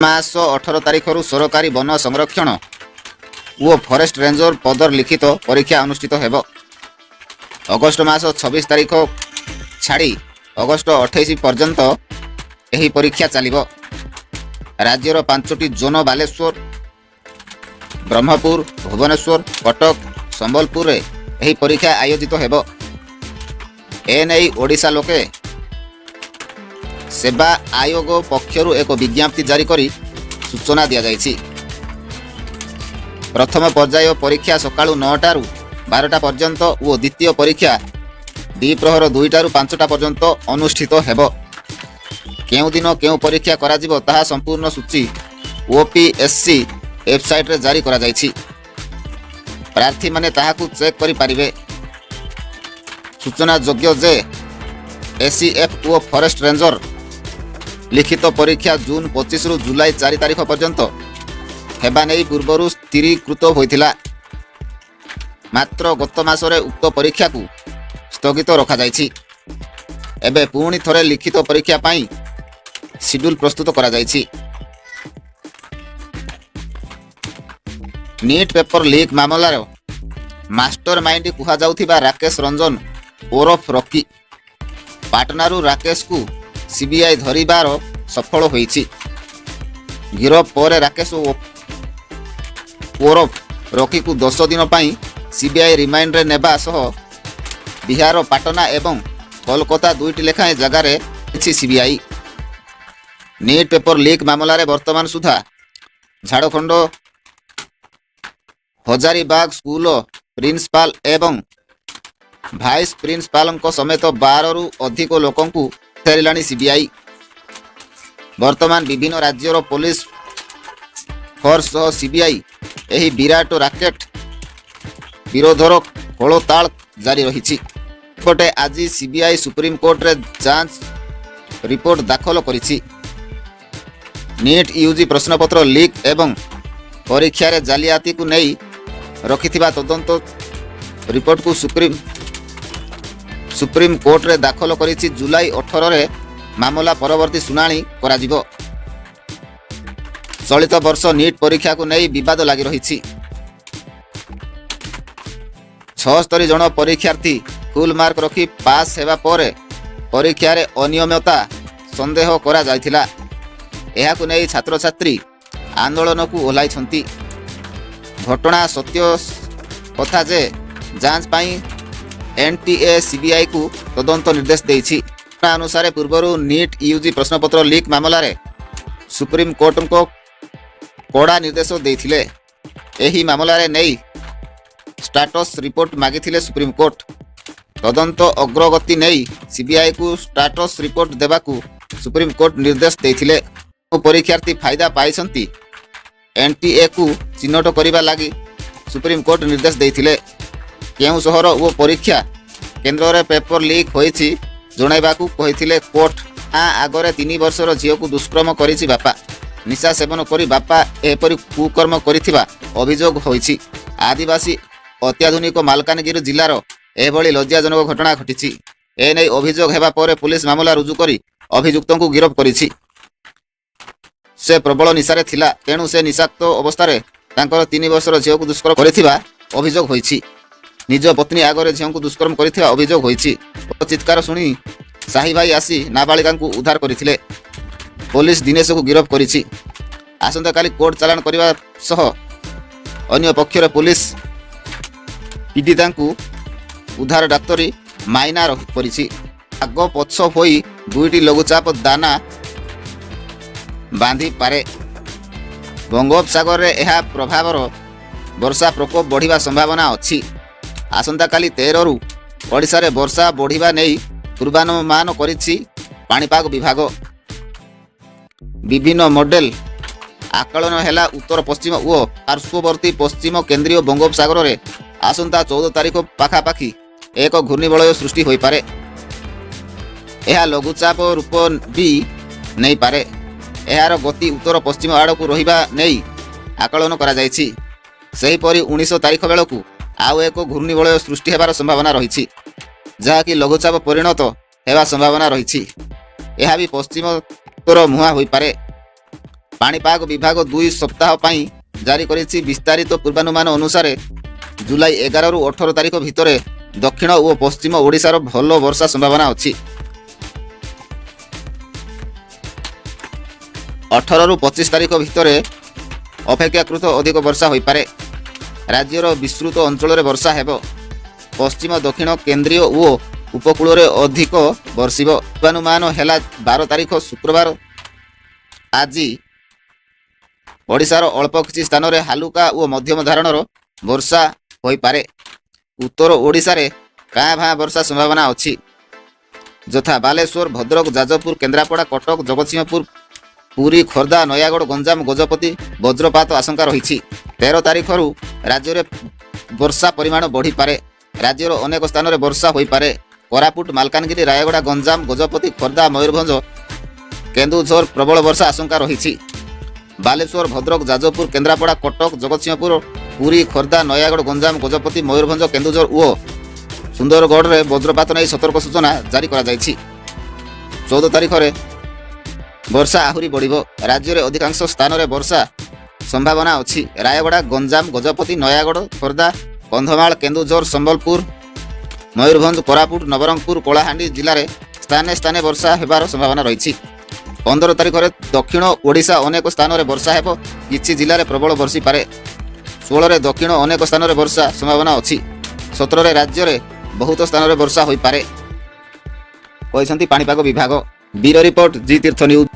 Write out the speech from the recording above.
ମାସ 18 ତାରିଖରୁ ସରକାରୀ ବନ ସଂରକ୍ଷଣ ଓ ଫରେଷ୍ଟ ରେଞ୍ଜର ପଦର ଲିଖିତ ପରୀକ୍ଷା ଅନୁଷ୍ଠିତ ହେବ। ଅଗଷ୍ଟ ମାସ 26 ତାରିଖ ଛାଡ଼ି ଅଗଷ୍ଟ 28 ପର୍ଯ୍ୟନ୍ତ ଏହି ପରୀକ୍ଷା ଚାଲିବ। ରାଜ୍ୟର ପାଞ୍ଚଟି ଜୋନ ବାଲେଶ୍ୱର, ବ୍ରହ୍ମପୁର, ଭୁବନେଶ୍ୱର, କଟକ, ସମ୍ବଲପୁରରେ ଏହି ପରୀକ୍ଷା ଆୟୋଜିତ ହେବ। ଏନେଇ ଓଡ଼ିଶା ଲୋକ ସେବା ଆୟୋଗ ପକ୍ଷରୁ ଏକ ବିଜ୍ଞପ୍ତି ଜାରି କରି ସୂଚନା ଦିଆଯାଇଛି। ପ୍ରଥମ ପର୍ଯ୍ୟାୟ ପରୀକ୍ଷା ସକାଳୁ 9ଟାରୁ 12ଟା ପର୍ଯ୍ୟନ୍ତ ଓ ଦ୍ୱିତୀୟ ପରୀକ୍ଷା ଦ୍ୱିପ୍ରହର 2ଟାରୁ 5ଟା ପର୍ଯ୍ୟନ୍ତ ଅନୁଷ୍ଠିତ ହେବ। କେଉଁଦିନ କେଉଁ ପରୀକ୍ଷା କରାଯିବ, ତାହା ସମ୍ପୂର୍ଣ୍ଣ ସୂଚୀ ଓପିଏସ୍ସି ୱେବସାଇଟ୍ରେ ଜାରି କରାଯାଇଛି। ପ୍ରାର୍ଥୀମାନେ ତାହାକୁ ଚେକ୍ କରିପାରିବେ। ସୂଚନାଯୋଗ୍ୟ ଯେ ଏସିଏଫ୍ ଓ ଫରେଷ୍ଟ ରେଞ୍ଜର ଲିଖିତ ପରୀକ୍ଷା ଜୁନ୍ 25ରୁ ଜୁଲାଇ 4 ତାରିଖ ପର୍ଯ୍ୟନ୍ତ ହେବା ନେଇ ପୂର୍ବରୁ ସ୍ଥିରୀକୃତ ହୋଇଥିଲା। ମାତ୍ର ଗତ ମାସରେ ଉକ୍ତ ପରୀକ୍ଷାକୁ ସ୍ଥଗିତ ରଖାଯାଇଛି। ଏବେ ପୁଣି ଥରେ ଲିଖିତ ପରୀକ୍ଷା ପାଇଁ ସିଡ୍ୟୁଲ୍ ପ୍ରସ୍ତୁତ କରାଯାଇଛି। ନିଟ୍ ପେପର ଲିକ୍ ମାମଲାର ମାଷ୍ଟର ମାଇଣ୍ଡ କୁହାଯାଉଥିବା ରାକେଶ ରଞ୍ଜନ ଓରଫ ରକି। ପାଟନାରୁ ରାକେଶକୁ ସିବିଆଇ ଧରିବାର ସଫଳ ହୋଇଛି। ଗିରଫ ପରେ ରାକେଶ ଓରଫ ରକିକୁ 10 ଦିନ ପାଇଁ ସିବିଆଇ ରିମାଣ୍ଡରେ ନେବା ସହ ବିହାର ପାଟନା ଏବଂ କୋଲକାତା ଦୁଇଟି ଲେଖାଏଁ ଜାଗାରେ ଅଛି ସିବିଆଇ। ନିଟ୍ ପେପର ଲିକ୍ ମାମଲାରେ ବର୍ତ୍ତମାନ ସୁଦ୍ଧା ଝାଡ଼ଖଣ୍ଡ ହଜାରିବାଗ ସ୍କୁଲର ପ୍ରିନ୍ସିପାଲ ଏବଂ ଭାଇସ୍ ପ୍ରିନ୍ସିପାଲଙ୍କ ସମେତ 12ରୁ ଅଧିକ ଲୋକଙ୍କୁ ସାରିଲାଣି ସିବିଆଇ। ବର୍ତ୍ତମାନ ବିଭିନ୍ନ ରାଜ୍ୟର ପୋଲିସ ଫୋର୍ସ ସହ ସିବିଆଇ ଏହି ବିରାଟ ରାକେଟ ବିରୋଧର ଖୋଳତାଡ଼ ଜାରି ରହିଛି। ଏପଟେ ଆଜି ସିବିଆଇ ସୁପ୍ରିମକୋର୍ଟରେ ଯାଞ୍ଚ ରିପୋର୍ଟ ଦାଖଲ କରିଛି। ନିଟ୍ ୟୁଜି ପ୍ରଶ୍ନପତ୍ର ଲିକ୍ ଏବଂ ପରୀକ୍ଷାରେ ଜାଲିଆତିକୁ ନେଇ ରଖିଥିବା ତଦନ୍ତ ରିପୋର୍ଟକୁ ସୁପ୍ରିମକୋର୍ଟରେ ଦାଖଲ କରିଛି। ଜୁଲାଇ 18ରେ ମାମଲା ପରବର୍ତ୍ତୀ ଶୁଣାଣି କରାଯିବ। ଚଳିତ ବର୍ଷ ନିଟ୍ ପରୀକ୍ଷାକୁ ନେଇ ବିବାଦ ଲାଗି ରହିଛି। 76 ଜଣ ପରୀକ୍ଷାର୍ଥୀ ଫୁଲ୍ ମାର୍କ ରଖି ପାସ୍ ହେବା ପରେ ପରୀକ୍ଷାରେ ଅନିୟମିତତା ସନ୍ଦେହ କରାଯାଇଥିଲା। ଏହାକୁ ନେଇ ଛାତ୍ରଛାତ୍ରୀ ଆନ୍ଦୋଳନକୁ ଓହ୍ଲାଇଛନ୍ତି। ଘଟଣା ସତ୍ୟ କଥା ଯେ ଯାଞ୍ଚ ପାଇଁ ଏନ୍ଟିଏ ସିବିଆଇକୁ ତଦନ୍ତ ନିର୍ଦ୍ଦେଶ ଦେଇଛି। ଘଟଣା ଅନୁସାରେ ପୂର୍ବରୁ ନିଟ୍ ୟୁଜି ପ୍ରଶ୍ନପତ୍ର ଲିକ୍ ମାମଲାରେ ସୁପ୍ରିମକୋର୍ଟଙ୍କ କଡ଼ା ନିର୍ଦ୍ଦେଶ ଦେଇଥିଲେ। ଏହି ମାମଲାରେ ନେଇ ଷ୍ଟାଟସ୍ ରିପୋର୍ଟ ମାଗିଥିଲେ ସୁପ୍ରିମକୋର୍ଟ। ତଦନ୍ତ ଅଗ୍ରଗତି ନେଇ ସିବିଆଇକୁ ଷ୍ଟାଟସ୍ ରିପୋର୍ଟ ଦେବାକୁ ସୁପ୍ରିମକୋର୍ଟ ନିର୍ଦ୍ଦେଶ ଦେଇଥିଲେ। ପରୀକ୍ଷାର୍ଥୀ ଫାଇଦା ପାଇଛନ୍ତି, ଏନ୍ଟିଏକୁ ଚିହ୍ନଟ କରିବା ଲାଗି ସୁପ୍ରିମକୋର୍ଟ ନିର୍ଦ୍ଦେଶ ଦେଇଥିଲେ। କେଉଁ ସହର ଓ ପରୀକ୍ଷା କେନ୍ଦ୍ରରେ ପେପର ଲିକ୍ ହୋଇଛି, ଜଣାଇବାକୁ କହିଥିଲେ କୋର୍ଟ। ମା ଆଗରେ 3 ବର୍ଷର ଝିଅକୁ ଦୁଷ୍କର୍ମ କରିଛି ବାପା। ନିଶା ସେବନ କରି ବାପା ଏପରି କୁକର୍ମ କରିଥିବା ଅଭିଯୋଗ ହୋଇଛି। ଆଦିବାସୀ ଅତ୍ୟାଧୁନିକ ମାଲକାନଗିରି ଜିଲ୍ଲାର ଏଭଳି ଲଜ୍ଜାଜନକ ଘଟଣା ଘଟିଛି। ଏନେଇ ଅଭିଯୋଗ ହେବା ପରେ ପୁଲିସ ମାମଲା ରୁଜୁ କରି ଅଭିଯୁକ୍ତଙ୍କୁ ଗିରଫ କରିଛି। ସେ ପ୍ରବଳ ନିଶାରେ ଥିଲା। ତେଣୁ ସେ ନିଶାକ୍ତ ଅବସ୍ଥାରେ ତାଙ୍କର 3 ବର୍ଷର ଝିଅକୁ ଦୁଷ୍କର୍ମ କରିଥିବା ଅଭିଯୋଗ ହୋଇଛି। ନିଜ ପତ୍ନୀ ଆଗରେ ଝିଅଙ୍କୁ ଦୁଷ୍କର୍ମ କରିଥିବା ଅଭିଯୋଗ ହୋଇଛି। ଚିତ୍କାର ଶୁଣି ସାହି ଭାଇ ଆସି ନାବାଳିକାଙ୍କୁ ଉଦ୍ଧାର କରିଥିଲେ। ପୋଲିସ ଦିନେଶକୁ ଗିରଫ କରିଛି। ଆସନ୍ତାକାଲି କୋର୍ଟ ଚାଲାଣ କରିବା ସହ ଅନ୍ୟ ପକ୍ଷରେ ପୋଲିସ ପୀଡ଼ିତାଙ୍କୁ ଉଦ୍ଧାର ଡାକ୍ତରୀ ମାଇନା କରିଛି। ଆଗ ପଛ ହୋଇ ଦୁଇଟି ଲଘୁଚାପ ଦାନା ବାନ୍ଧିପାରେ। ବଙ୍ଗୋପସାଗରରେ ଏହା ପ୍ରଭାବର ବର୍ଷା ପ୍ରକୋପ ବଢ଼ିବା ସମ୍ଭାବନା ଅଛି। ଆସନ୍ତାକାଲି 13ରୁ ଓଡ଼ିଶାରେ ବର୍ଷା ବଢ଼ିବା ନେଇ ପୂର୍ବାନୁମାନ କରିଛି ପାଣିପାଗ ବିଭାଗ। ବିଭିନ୍ନ ମଡେଲ ଆକଳନ ହେଲା, ଉତ୍ତର ପଶ୍ଚିମ ଓ ପାର୍ଶ୍ୱବର୍ତ୍ତୀ ପଶ୍ଚିମ କେନ୍ଦ୍ରୀୟ ବଙ୍ଗୋପସାଗରରେ ଆସନ୍ତା 14 ତାରିଖ ପାଖାପାଖି ଏକ ଘୂର୍ଣ୍ଣିବଳୟ ସୃଷ୍ଟି ହୋଇପାରେ। ଏହା ଲଘୁଚାପ ରୂପ ବି ନେଇପାରେ। ଏହାର ଗତି ଉତ୍ତର ପଶ୍ଚିମ ଆଡ଼କୁ ରହିବା ନେଇ ଆକଳନ କରାଯାଇଛି। ସେହିପରି 19 ତାରିଖ ବେଳକୁ ଆଉ ଏକ ଘୂର୍ଣ୍ଣିବଳୟ ସୃଷ୍ଟି ହେବାର ସମ୍ଭାବନା ରହିଛି, ଯାହାକି ଲଘୁଚାପ ପରିଣତ ହେବା ସମ୍ଭାବନା ରହିଛି। ଏହା ବି ପଶ୍ଚିମ ଉତ୍ତର ମୁହାଁ ହୋଇପାରେ। ପାଣିପାଗ ବିଭାଗ 2 ସପ୍ତାହ ପାଇଁ ଜାରି କରିଛି ବିସ୍ତାରିତ ପୂର୍ବାନୁମାନ ଅନୁସାରେ, ଜୁଲାଇ 11ରୁ 18 ତାରିଖ ଭିତରେ ଦକ୍ଷିଣ ଓ ପଶ୍ଚିମ ଓଡ଼ିଶାର ଭଲ ବର୍ଷା ସମ୍ଭାବନା ଅଛି। 18ରୁ 25 ତାରିଖ ଭିତରେ ଅପେକ୍ଷାକୃତ ଅଧିକ ବର୍ଷା ହୋଇପାରେ। ରାଜ୍ୟର ବିସ୍ତୃତ ଅଞ୍ଚଳରେ ବର୍ଷା ହେବ। ପଶ୍ଚିମ, ଦକ୍ଷିଣ, କେନ୍ଦ୍ରୀୟ ଓ ଉପକୂଳରେ ଅଧିକ ବର୍ଷିବ। ପୂର୍ବାନୁମାନ ହେଲା, 12 ତାରିଖ ଶୁକ୍ରବାର ଆଜି ଓଡ଼ିଶାର ଅଳ୍ପ କିଛି ସ୍ଥାନରେ ହାଲୁକା ଓ ମଧ୍ୟମ ଧରଣର ବର୍ଷା ହୋଇପାରେ। ଉତ୍ତର ଓଡ଼ିଶାରେ କାଁ ଭାଁ ବର୍ଷା ସମ୍ଭାବନା ଅଛି, ଯଥା ବାଲେଶ୍ୱର, ଭଦ୍ରକ, ଯାଜପୁର, କେନ୍ଦ୍ରାପଡ଼ା, କଟକ, ଜଗତସିଂହପୁର, ପୁରୀ, ଖୋର୍ଦ୍ଧା, ନୟାଗଡ଼, ଗଞ୍ଜାମ, ଗଜପତି ବଜ୍ରପାତ ଆଶଙ୍କା ରହିଛି। 13 ତାରିଖରୁ ରାଜ୍ୟରେ ବର୍ଷା ପରିମାଣ ବଢ଼ିପାରେ। ରାଜ୍ୟର ଅନେକ ସ୍ଥାନରେ ବର୍ଷା ହୋଇପାରେ। କୋରାପୁଟ, ମାଲକାନଗିରି, ରାୟଗଡ଼ା, ଗଞ୍ଜାମ, ଗଜପତି, ଖୋର୍ଦ୍ଧା, ମୟୂରଭଞ୍ଜ, କେନ୍ଦୁଝର ପ୍ରବଳ ବର୍ଷା ଆଶଙ୍କା ରହିଛି। ବାଲେଶ୍ୱର, ଭଦ୍ରକ, ଯାଜପୁର, କେନ୍ଦ୍ରାପଡ଼ା, କଟକ, ଜଗତସିଂହପୁର, ପୁରୀ, ଖୋର୍ଦ୍ଧା, ନୟାଗଡ଼, ଗଞ୍ଜାମ, ଗଜପତି, ମୟୂରଭଞ୍ଜ, କେନ୍ଦୁଝର ଓ ସୁନ୍ଦରଗଡ଼ରେ ବଜ୍ରପାତ ନେଇ ସତର୍କ ସୂଚନା ଜାରି କରାଯାଇଛି। 14 ତାରିଖରେ ବର୍ଷା ଆହୁରି ବଢ଼ିବ। ରାଜ୍ୟରେ ଅଧିକାଂଶ ସ୍ଥାନରେ ବର୍ଷା ସମ୍ଭାବନା ଅଛି। ରାୟଗଡ଼ା, ଗଞ୍ଜାମ, ଗଜପତି, ନୟାଗଡ଼, ଖୋର୍ଦ୍ଧା, କନ୍ଧମାଳ, କେନ୍ଦୁଝର, ସମ୍ବଲପୁର, ମୟୂରଭଞ୍ଜ, କୋରାପୁଟ, ନବରଙ୍ଗପୁର, କଳାହାଣ୍ଡି ଜିଲ୍ଲାରେ ସ୍ଥାନେ ସ୍ଥାନେ ବର୍ଷା ହେବାର ସମ୍ଭାବନା ରହିଛି। 15 ତାରିଖରେ ଦକ୍ଷିଣ ଓଡ଼ିଶା ଅନେକ ସ୍ଥାନରେ ବର୍ଷା ହେବ। କିଛି ଜିଲ୍ଲାରେ ପ୍ରବଳ ବର୍ଷିପାରେ। 16ରେ ଦକ୍ଷିଣ ଅନେକ ସ୍ଥାନରେ ବର୍ଷା ସମ୍ଭାବନା ଅଛି। 17ରେ ରାଜ୍ୟରେ ବହୁତ ସ୍ଥାନରେ ବର୍ଷା ହୋଇପାରେ, କହିଛନ୍ତି ପାଣିପାଗ ବିଭାଗ। ବ୍ୟୁରୋ ରିପୋର୍ଟ, ଜି ତୀର୍ଥ ନ୍ୟୁଜ୍।